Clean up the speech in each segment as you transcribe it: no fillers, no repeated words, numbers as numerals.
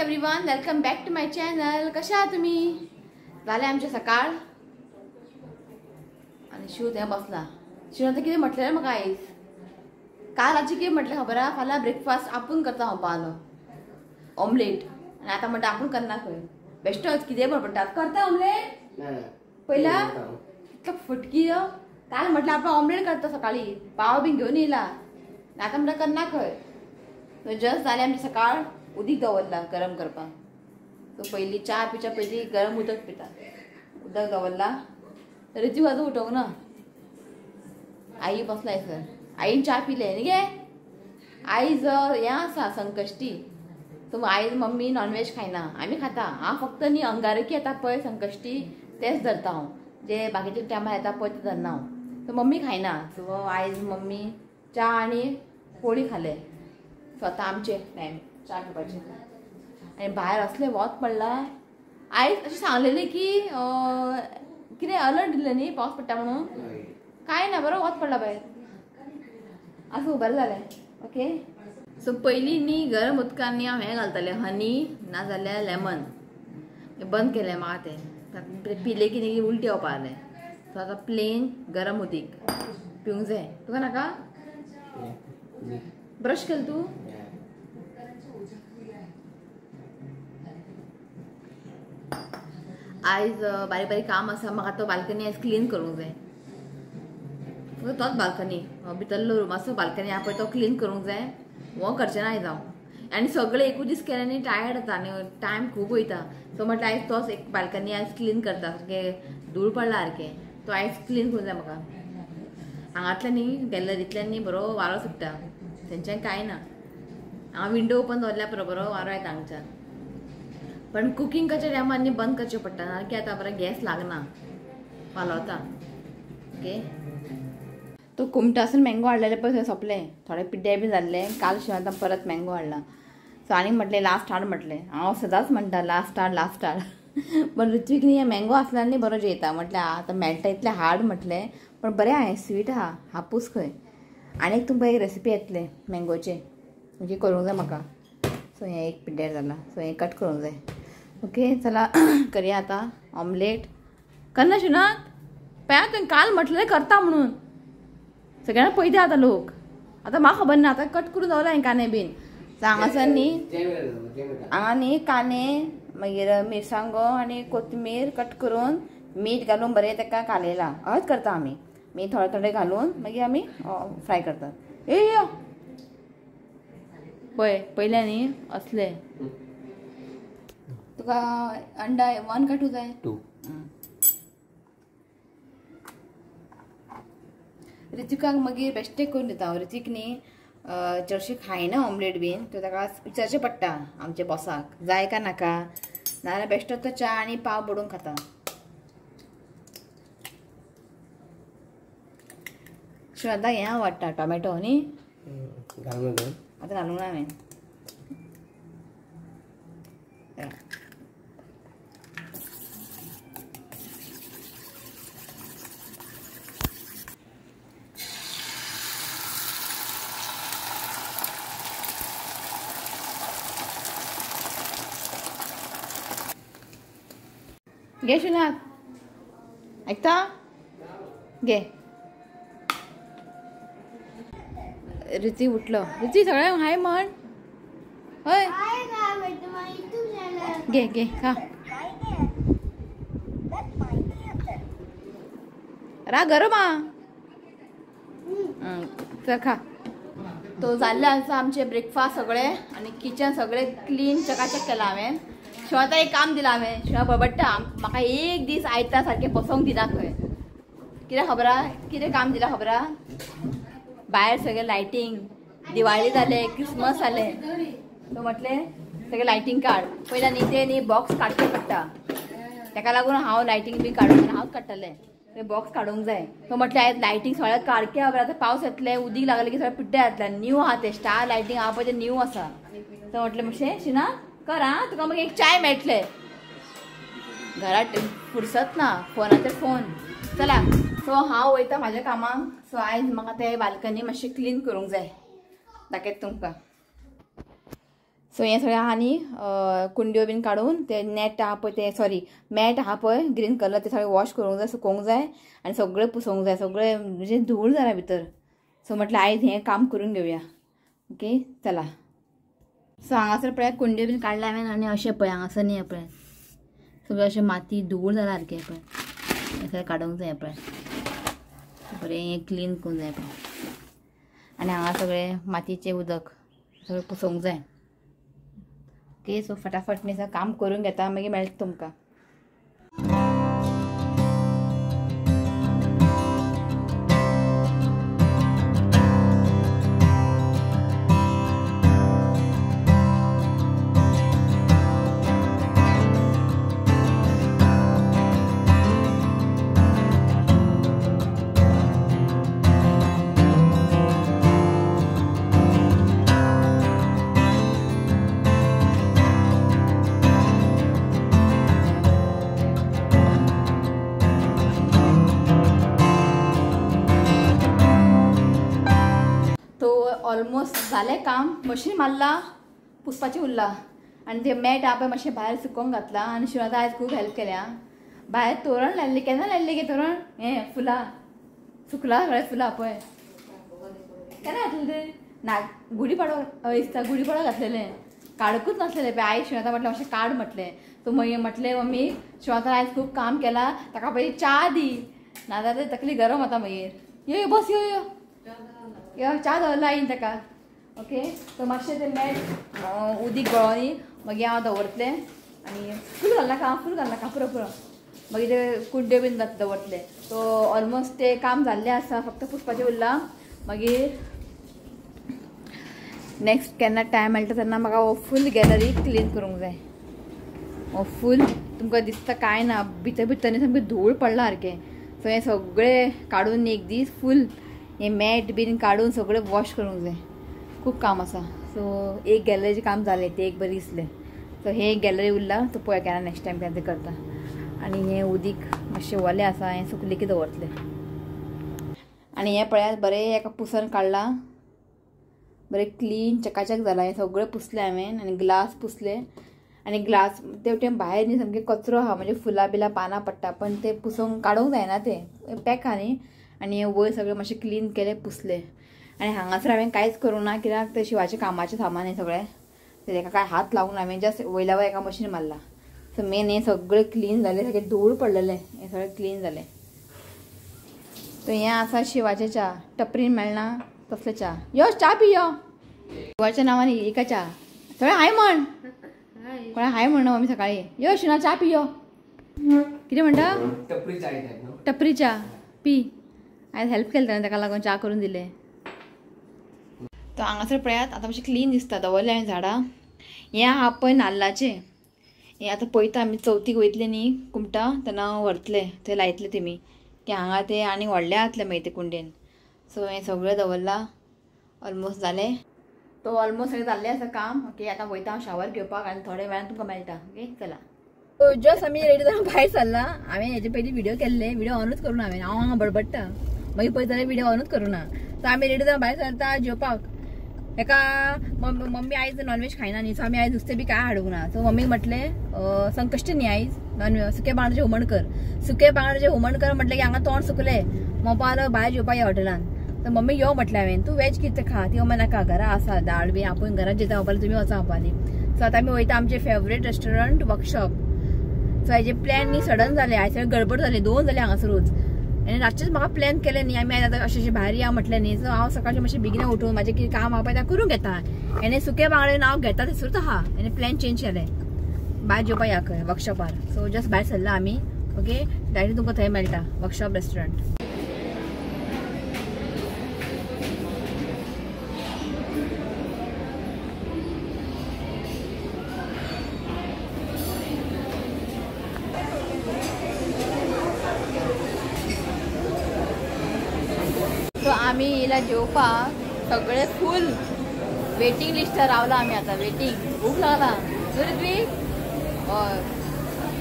Everyone, welcome back to my channel. कशा आहात तुम्ही? जालें आमचें सकाळ आनी शिव थंय बसला. शिव आतां कितें म्हटलें म्हाका आयज काल आजी कितें म्हटलें खबर आहा? फाल्यां ब्रेकफास्ट आपूण करता म्हणपा आलो ऑमलेट. आनी आतां म्हणटा आपूण करना खंय, बेश्टोच कितें पडटा करता ऑमलेट पयला इतलो फटकी. काल म्हटलें आपण ऑमलेट करता सकाळी, पाव बीन घेवन येयला, आतां म्हणटा करना खंय. जस्ट जालें आमचें सकाळ, उदीक दवरला गरम करपाक. सो पयलीं च्या पिच्या पयलीं गरम उदक पिता. उदक दवरला. रितू आजून उठोवंक ना, आई बसलाय सर. आईन च्या पिले न्ही गे. आयज हें आसा संकश्टी, सो आयज मम्मी नॉनव्हेज खायना, आमी खाता. हांव फक्त न्ही अंगारकी येता पळय संकश्टी तेच धरता हांव, जे बाकीच्या टायमार येता पळय ते धरना हांव. सो मम्मी खायना, सो आयज मम्मी च्या आनी पोळी खाले. सो आतां आमचे टायम च्या पिवपाचे. आनी भायर असलें वत पडलां. आयज अशें सांगलेलें की कितें अलर्ट दिलें न्ही पावस पडटा म्हणून, कांय ना, बरो वत पडला भायर. आसूं, बरें जालें. ओके, सो पयलीं न्ही गरम उदकान न्ही हांव हें घालतालें, हनी ना जाल्यार लेमन. बंद केलें म्हाका तें पिलें की न्ही उलटी येवपा लागलें. सो आतां प्लेन गरम उदीक पिवंक जाय. तुका नाका? ब्रश केलें तूं? आयज बारीक बारीक काम आसा म्हाका. तो बाल्कनी आयज क्लीन करूंक जाय. तोच बाल्कनी भितरलो रूम आसा बाल्कनी आहा पळय, तो क्लीन करूंक जाय. हो करचें ना आयज हांव. आनी सगळें एकूच दीस केलें न्ही टायर्ड जाता आनी टायम खूब वयता. सो म्हटल्यार आयज तोच एक बाल्कनी आयज क्लीन करता. सारकें धूळ पडला सारकें, तो आयज क्लीन करूंक जाय म्हाका. हांगांतल्यान न्ही गॅलरींतल्यान न्ही बरो वारो सुट्टा, तेंच्यान कांय ना. हांव विंडो ओपन दवरल्या बरो बरो वारो येता हांगच्यान. पण कुकींग करच्या टायमार न्ही बंद करचें पडटा, सारकें आतां बरें गॅस लागना, पालवता. ओके, तो कुमटासून मँगो हाडलेले पळय थंय सोंपलें, थोडे पिड्ड्यार बी जाल्ले. काल शिवाय आतां परत मँगो हाडला. सो आनी म्हटलें लास्ट हाड म्हटलें. हांव सदांच म्हणटा लास्ट हाड लास्ट हाड, पण ऋत्वीक न्ही मँगो आसल्यार न्ही बरो जेयता. म्हटलें आतां मेळटा इतलें हाड म्हटलें, पण बरें आहा, स्वीट आहा, हापूस खंय. आनी एक तुमकां एक रेसिपी येतलें मँगोचें, म्हणजे करूंक जाय म्हाका. सो हें एक पिड्ड्यार जालां, सो हें कट करूंक जाय. ओके, चला करया आतां ऑमलेट. करना शिवनाथ? पळय तुवें काल म्हटलें करता म्हणून, सगळ्यांना पळयता आतां लोक. आतां म्हाका खबर ना, आतां कट करून दवरला हांवें कांदे बीन. सो हांगासर न्ही हांगा न्ही कांदे, मागीर मिरसांगो आनी कोथमीर कट करून मीठ घालून बरें ताका कालयलां. हय करता आमी, मीठ थोडे थोडे घालून मागीर आमी फ्राय करतात. ए यो पळय पयलें न्ही असलें. तुका अंडा 1 का 2 जाय? 2. ऋतिकाक मागीर बेश्टें करून दिता हांव. ऋतिक न्ही चडशें खायना ऑमलेट बीन, तो ताका विचारचें पडटा आमच्या बॉसाक जाय का नाका, नाजाल्यार बेश्टो तो च्या आनी पाव बडोवन खाता. शिवनाथाक हें आवडटा टोमॅटो न्ही, आतां घालूंक ना हांवें. घे शिवनाथ, आयकता? घे. ऋती उठलो. ऋती सगळ्यांक हाय म्हण. हय घे घे खा. रा गरम आ, चल खा. तो जाल्ले आसा आमचे ब्रेकफास्ट सगळे आनी किचन सगळे क्लीन चकाचक केलां हांवें. शिवाय एक काम दिलां हांवें. शिवाय बडबडटा म्हाका एक दीस आयता सारकें बसोंक दिना खंय. कितें खबर आहा कितें काम दिलां खबर आहा? भायर सगळें लायटींग, दिवाळी जालें, क्रिसमस जालें, सो म्हटलें सगळें लायटींग काड पयलीं न्ही तें न्ही बॉक्स काडचें पडटा, ताका लागून हांव लायटींग बी काडूंक हांवच काडटलें, तें बॉक्स काडूंक जाय. सो म्हटलें आयज लायटींग सगळें काडके खबर आतां पावस येतलें, उदीक लागलें की सगळें पिड्ड्यार जातलें. न्यू आहा तें स्टार लायटींग आहा पळय तें न्यू आसा. सो म्हटलें मातशें शिना कर आं, तुका मागीर एक चाय मेळटलें. घरात फुरसत ना, फोनाचेर फोन. चला सो हांव वयता म्हाज्या कामाक. सो आयज म्हाका ते बाल्कनी मातशें क्लीन करूंक जाय, दाखयता तुमकां. सो हें सगळें आहा न्ही कुंड्यो बीन काडून ते नेट आहा पळय ते सॉरी मॅट आहा पळय ग्रीन कलर ते सगळें वॉश करूंक जाय, सुकोवंक जाय आनी सगळें पुसोवंक जाय, सगळें म्हणजे धूळ जाला भितर. सो म्हटलें आयज हें काम करून घेवया. ओके चला. सो हांगासर पळय कुंड्यो बीन काडल्या हांवें आनी अशें पळय हांगासर न्ही पळय सगळें अशें माती धूळ जाला सारकें पळय, हें सगळें काडूंक जाय पळय, बरें हें क्लीन करूंक जाय पळय. आनी हांगा सगळें मातयेचें उदक सगळें पुसोवंक जाय. ओके सो फटाफट न्ही काम करून घेता, मागीर मेळटा तुमकां. ऑलमोस्ट जालें काम, मशीन मारला, पुसपाचें उरला आनी ते मॅट आहा पळय मातशें भायर सुकोवंक घातलां. आनी शिवान आयज खूब हेल्प केल्या. भायर तोरण लायल्लें, केन्ना लायल्लें गे तोरण, हें फुलां सुकलां सगळें फुलां पळय केन्ना घातलें तें ना गुडी पाडो दिसता, गुडी पाडो घातलेलें, काडकूच नासलेलें पळय. आयज शिवान म्हटलें मातशें काड म्हटलें. सो मागीर म्हटलें मम्मी शिवान आयज खूब काम केलां, ताका पयलीं च्या दी, नाजाल्यार तकली गरम जाता मागीर. यो यो बस, यो यो यो च्या दवरला आईन ताका. ओके सो मातशें तें मॅट उदीक गळोनी मागीर हांव दवरतलें आनी फूल घालनाका, फूल घालनाका, पुरो पुरो. मागीर ते कुड्ड्यो बीन दवरतलें. सो ऑलमोस्ट तें काम जाल्लें आसा, फक्त पुसपाचें उरलां. मागीर नेक्स्ट केन्ना टायम मेळटा तेन्ना म्हाका हो फूल गॅलरी क्लीन करूंक जाय. हो फूल तुमकां दिसता कांय ना, भितर भितर न्ही सामकें धूळ पडलां सारकें. सो हें सगळें काडून एक दीस फूल हें मॅट बीन काडून सगळें वॉश करूंक जाय, खूब काम आसा. सो एक गॅलरीचें काम जालें, तें एक बरें दिसलें. सो हें एक गॅलरी उरलां, तो पळय केन्ना नेक्स्ट टायम केन्ना तें करता. आनी हें उदीक मातशें ओलें आसा, हें सुकलें की दवरतलें. आनी हें पळयात बरें एका पुसन काडलां, बरें क्लीन चकाचक जालां. हें सगळें पुसलें हांवें आनी ग्लास पुसलें. आनी ग्लास ते वटेन भायर न्ही सामकें कचरो आहा, म्हणजे फुलां बिलां पानां पडटा, पण ते पुसोवंक काडूंक जायना, तें पॅक आहा न्ही. आनी वयर सगळें मातशें क्लीन केलें, पुसलें. आनी हांगासर हांवें कांयच करूंक ना, कित्याक तें शिवाचें कामाचें सामान हें सगळें, तेका कांय हात लावूंक ना हांवें, जस्ट वयल्या वयर एका मशीन मारलां. सो मेन हें सगळें क्लीन जालें, सगळें धूळ पडलेलें हें सगळें क्लीन जालें. सो हें आसा शिवाचें च्या, टपरीन मेळना तसलें च्या. यो च्या पी यो, शिवाच्या नांवान एका च्या सगळें हाय म्हण, कोणा हाय म्हणना मम्मी सकाळीं. यो शिना च्या पी यो, कितें म्हणटा, टपरी च्या पी. आयज हेल्प केलें ताणें, ताका लागून च्या करून दिलें. तो हांगासर पळयात आतां मातशें क्लीन दिसता, दवरलें हांवें झाडां. हें आहा पळय नाल्लाचें, हें आतां पळयता आमी चवथीक वयतले न्ही कुमटा तेन्ना व्हरतले, थंय लायतले तेमी, की हांगा ते आनी व्हडलें जातलें मागीर ते कुंडेन. सो हें सगळें दवरलां, ऑलमोस्ट जालें. तो ऑलमोस्ट सगळें जाल्लें आसा काम. ओके आतां वयता हांव शावर घेवपाक आनी थोड्या वेळान तुमकां मेळटा. ओके चला. सो जस्ट आमी रेडी जावन भायर सरला. हांवें हेजे पयलीं व्हिडियो केल्ले, व्हिडियो ऑनूच करूं ना हांवें, हांव हांगा बडबडटा मागीर पळयता जाल्यार व्हिडियो ऑनूच करूं ना. सो आमी रेडी जावन भायर सरता जेवपाक. एका मम्मी आयज नॉनव्हेज खायना न्ही, सो आमी आयज नुस्तें बी कांय हाडूंक ना. सो मम्मीक म्हटलें संकश्ट न्ही आयज, नॉनव्हेज सुके बांगड्याचें हुमण कर, सुके बांगड्याचें हुमण कर म्हटलें की हांगा तोंड सुकलें, मम्मा भायर जेवपाक या हॉटेलान. तर मम्मी यो म्हटलें हांवें, तूं वेज कितें खा, ती मम्मी नाका घरा आसा दाळ बी आपूण घरात जेता म्हणपाक तुमी वचा म्हणपाली. सो आतां आमी वयता आमचे फेवरेट रेस्टॉरंट वर्कशॉप. सो हेजे प्लॅन न्ही सडन जाले, आयज सगळें गडबड जाली, 2 जाले हांगासरूच. आनी रातचेच म्हाका प्लॅन केलें न्ही आमी आयज आतां अशें अशें भायर या म्हटलें न्ही. सो हांव सकाळचें मातशें बेगीन उठून म्हाजें कितें काम आहा पळय तें करूंक घेता. आनी सुके बांगडे नांव घेता थंयसरूच आहा, आनी प्लॅन चेंज केलें भायर जेवपाक या खंय वर्कशॉपार. सो जस्ट भायर सरला आमी. ओके डायरेक्ट तुमकां थंय मेळटा वर्कशॉप रेस्टॉरंट. सो आमी येयला जेवपाक, सगळे फूल वेटिंग लिस्टार रावला आमी आतां, वेटिंग भूक लागला. ऋत्वीक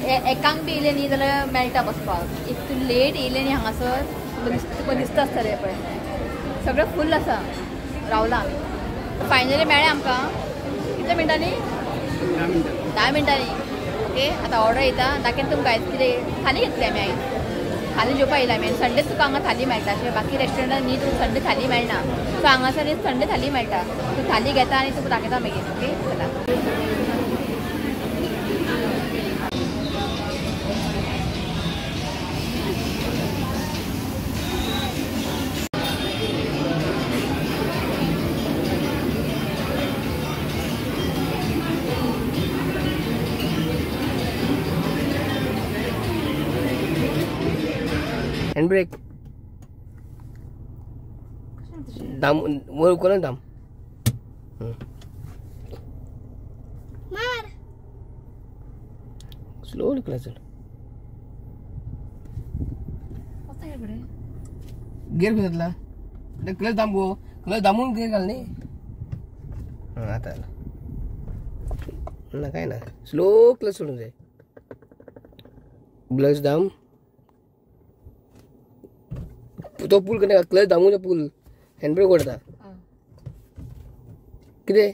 हय, एकांक बी येयलें न्ही जाल्यार मेळटा बसपाक, if तूं लेट येयलें न्ही हांगासर तुका दिसता आसतलें पळय सगळें फूल आसा, रावला आमी. फायनली मेळ्ळें आमकां. कितल्या मिनटांनी? 10 मिनटांनी. ओके आतां ऑर्डर येता दाखयता तुमकां आयज कितें थाली घेतली आमी. आयज थाली जेवपा येयला आमी. संडे तुका हांगा थाली मेळटा, अशें बाकी रेस्टॉरंटान न्ही तुका संडे थाली मेळना. सो हांगासर न्ही संडे थाली मेळटा. तूं थाली घेता आनी तुका दाखयता मागीर. ओके चला. हँड ब्रेक दाम वर कोण दाम मार स्लोली क्लच गिअर घातला क्लच दाम गो क्लच दामून गिअर घाल नाही. आता ना काय ना स्लो क्लच सोडून जाय. क्लच दाम तो पूल करणे क्लच दामून पूल हँड ब्रेक ओढता कितें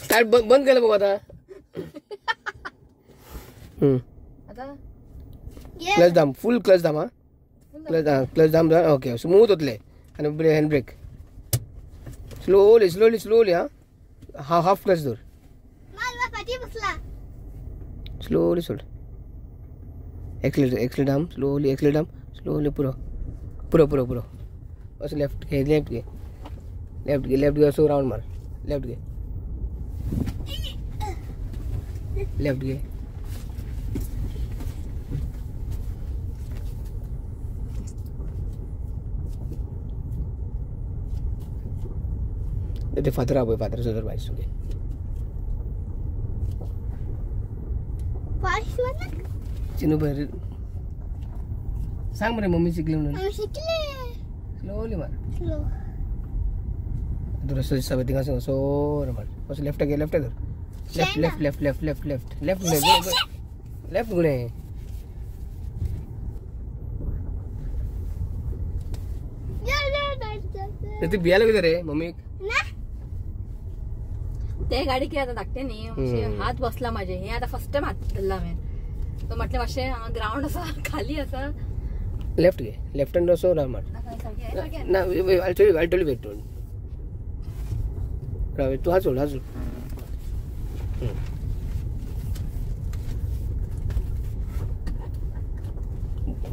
स्टार्ट बंद केलं बघ आता. क्लच दाम फुल क्लच दाम. हा क्लच क्लच दाम. ओके स्मूथ होतले आणि hand brake slowly slowly slowly. हा हा हाफ क्लच धर स्लोली सोड. एक्सलेटर एक्सलेटर दाम स्लोली एक्सलेटर दाम स्लोली. पुरो पुरो पुरो पुरो असं लेफ्ट घे लेफ्ट घे लेफ्ट घे लेफ्ट घे असं राऊंड मार. लेफ्ट घे लेफ्ट घे. ते फातर पळय फातर सदर भायर सगळे. चिनू भायर सांग मरे मम्मी शिकली म्हणून. शिकले स्लोली मार स्लो. तू रस्तो दिसता पळय थिंगा सोर मार. असो लेफ्ट घे लेफ्ट धर. Left left left left left left left गुणे लेफ्ट गुणे. ते बियाला कितें रे मम्मीक? ते गाडी कितें आतां धाकटे न्ही हात बसला म्हाजे. हे आतां फर्स्ट टायम हात धरला हांवें. तो म्हटलें मातशें हांगा ग्रावंड आसा खाली आसा. लेफ्ट घे लेफ्ट हँड असो राव मार ना. I tell you wait राव तू हात सोड हात सोड.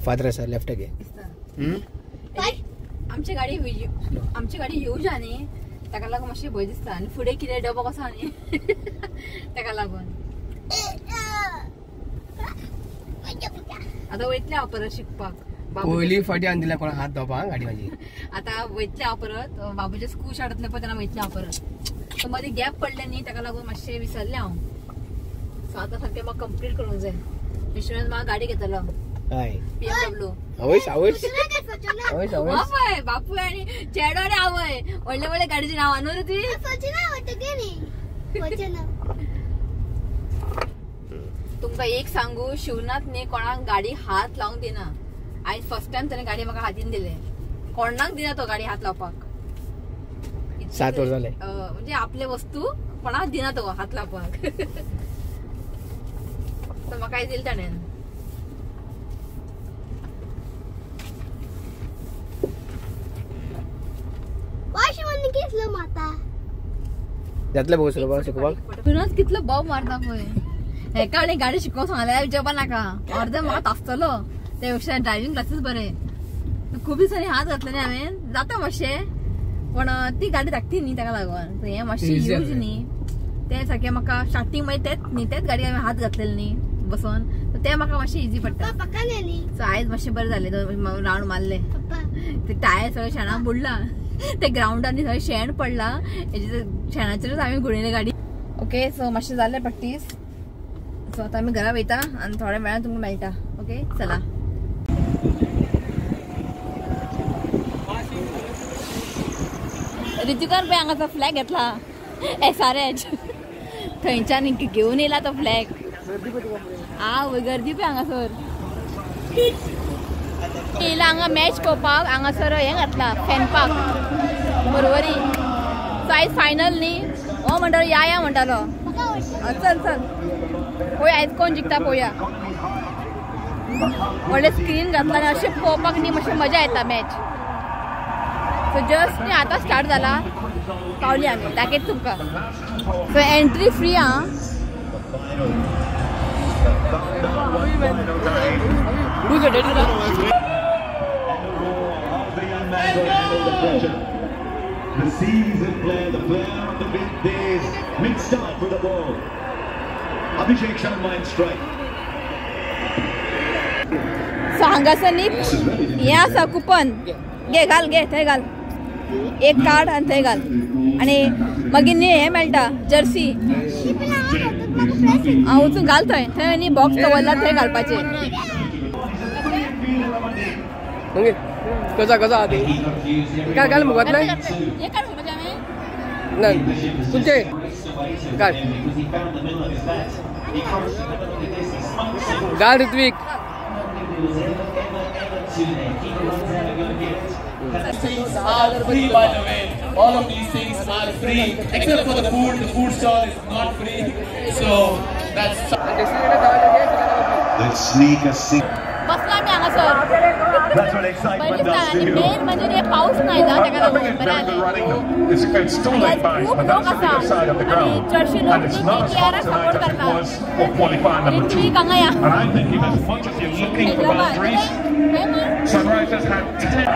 फादर आसा लेफ्ट घे. आमची गाडी आमची गाडी ह्यूज आहा न्ही ताका लागून मातशें भंय दिसता. आनी फुडें कितें डबो कसो आहा न्ही ताका लागून आतां वयतलें हांव परत शिकपाक. पयली फाटी आनी दिल्या कोणा हात धांवपाक गाडी म्हाजी. आतां वयतलें हांव परत बाबूचे स्कूल स्टार्ट जातलें पळय तेन्ना वयतलें हांव परत. सो मदीं गॅप पडलें न्ही ताका लागून मातशें विसरलें हांव. सो आतां सारकें म्हाका कंप्लीट करूंक जाय. विश्वनाथ म्हाका गाडी घेतलो BMW. बापूय बापूय आनी चेडो आनी आवय व्हडले व्हडले गाडीची नांवां न्हू रे ती. तुमकां एक सांगू शिवनाथ न्ही कोणाक गाडी हात लावंक दिना. आयज फर्स्ट टायम ताणें गाडी म्हाका हातीन दिले. कोणाक दिना तो गाडी हात लावपाक. 7 वर्सां जाले म्हणजे आपले वस्तू कोणाक दिना तो हात लावपाक. तो म्हाका दिले ताणें. जातले बघ स्लो शिकपाक. शिवनाथ कितलो बोब मारता पळय. हेका आनी गाडी शिकोवंक सांगल्यार विचारपा नाका. अर्दे म्हाका तासतलो. त्या पेक्षा ड्रायव्हिंग क्लासीस बरें. खूब दिसांनी हात घातले न्ही हांवें जाता मातशें पण ती गाडी धाकटी न्ही ताका लागून हें मातशें ह्यूज न्ही तें सारकें म्हाका स्टार्टींग मागीर तेच न्ही तेच गाडी हांवें हात घातलेले न्ही बसोन तें म्हाका मातशें इजी पडटा. सो आयज मातशें बरें जालें रावंड मारले. ते टायर सगळे शेणान बुडला ते ग्रावंडांनी सगळें शेण पडला हेजे शेणाचेरूच हांवें घुणयले गाडी. ओके सो मातशें जालें प्रॅक्टीस. सो आतां आमी घरा वयता आनी थोड्या वेळान तुमकां मेळटा. ओके चला. ऋतिकान पळय हांगासर फ्लॅग घेतला SRH थंयच्यान घेवन येयला तो फ्लॅग. आवय गर्दी पळय हांगासर. येयला हांगा मॅच पळोवपाक. हांगासर हें घातला फॅनपाक बरोबरी. सो आयज फायनल न्ही हो म्हणटालो या या म्हणटालो. चल चल पळोवया आयज कोण जिखता पळोवया. व्हडलें स्क्रीन घातला आनी अशें पळोवपाक न्ही मातशें मजा येता मॅच. सो जस्ट न्ही आतां स्टार्ट जाला, पावली आमी, दाखयत तुमकां. सो एंट्री फ्री आं. The seasoned player, the player of the big days, mid-start with the ball. Abhishek Sharma in strike. So हांगासर न्ही हें आसा कुपन, घे घाल, घे थंय घाल एक कार्ड आनी थंय घाल आनी मागीर न्ही हें मेळटा जर्सी. हांव वचून घाल थंय, थंय न्ही बॉक्स दवरला थंय घालपाचें. कसा कसा आहा काय घाल मुखात ना तुमचे घाल घाल Ritwik. Are free, by the way. All of these things are free except for the food. The food stall is not free. So that's. They'll sneak a six. बसला आमी हांगासर. That's what excitement does to you. Main म्हणजे पाऊस नाही ना ताका लागून बरें जालें. खूब लोक आसा आनी चडशे लोक न्ही केकेआराक सपोर्ट करता. ऋत्विक हांगा या. Hyderabad. Sunrisers had 10.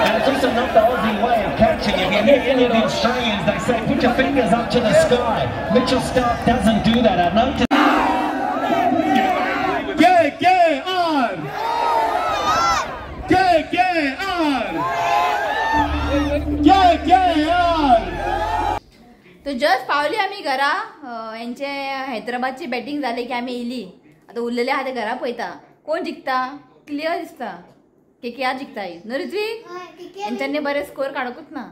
And it's also not the Aussie way of catching. If you meet any of the Australians, they say put your fingers up to the sky. Mitchell Starc doesn't do that. I've noticed. KKR! KKR! KKR! तो just पावली आमी घरा. हेंचे हैदराबादची batting जाली की आमी येयली. आतां उरलेले आहा ते घरा पळयता कोण जिखता. क्लियर दिसता केकेआर जिखता न्हू ऋत्विक. हेंच्यांनी बरे स्कोर काडूंकूच ना,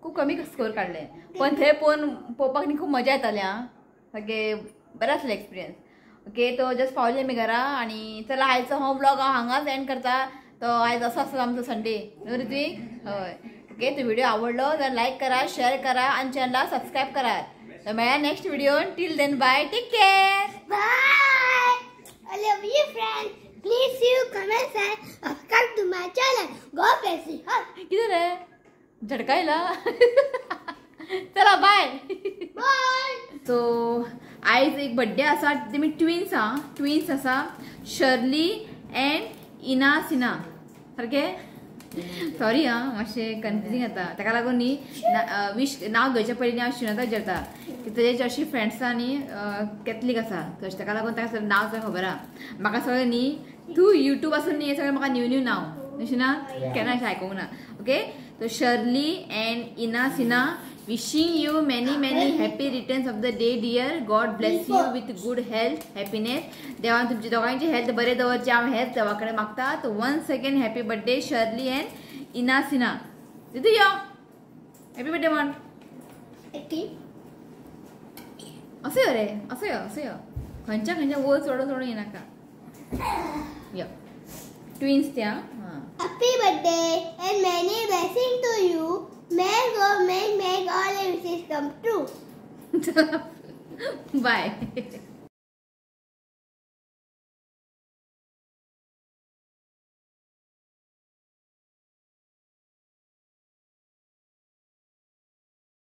खूब कमी स्कोर काडले, पण थंय पळोवन पळोवपाक न्ही खूब मजा येताली. आं सगळे बरें आसलें एक्सपिरियन्स. ओके तो जस्ट पावली आमी घरा आनी चला आयचो हो व्लॉग हांव हांगाच एंड करता. तो आयज असो आसलो आमचो संडे न्हू ऋत्विक. हय ओके, तो व्हिडिओ आवडलो जाल्यार लायक करा, शेअर करा आनी चॅनलाक सबस्क्रायब करात. तर मेळया next video. Till then bye, take care, bye. I love you friends. Please you comment and subscribe to my channel. God bless you. किती रे झटकायला. चला बाय बाय. सो आयज एक बड्डे आसा, तेमी ट्विन्स आहा, ट्विन्स आसा शर्ली एंड इना सिन्हा सारकें. सॉरी आं मातशें कन्फ्युजींग जाता, ताका लागून न्ही विश नांव घेवच्या पयलीं हांव श्रीनाथाक विचारता की तेजे चडशी फ्रेंड्सां न्ही कॅथलीक आसा, तशें ताका लागून ताका नांव सगळें खबर आहा. म्हाका सगळें न्ही तूं युट्यूब आसून न्ही हें सगळें म्हाका न्यू न्यू नांव अशें ना केन्ना अशें आयकूंक ना. ओके तो Shirley and Ina Sinha, wishing you many many happy returns of the day dear. God bless you with good health, happiness. देवान तुमची दोगांची हेल्थ बरें दवरची हांव हेल्थ देवा कडेन मागता. तो once again happy birthday Shirley and Ina Sinha. तितू यो हॅपी बर्थडे म्हण. असो यो रे, असो यो, असो यो, खंयच्या खंयच्या वयर चडोवन चडोवन येनाका. यो ट्विन्स त्या. Happy birthday and many blessings to you. May God make all your wishes come true. Bye.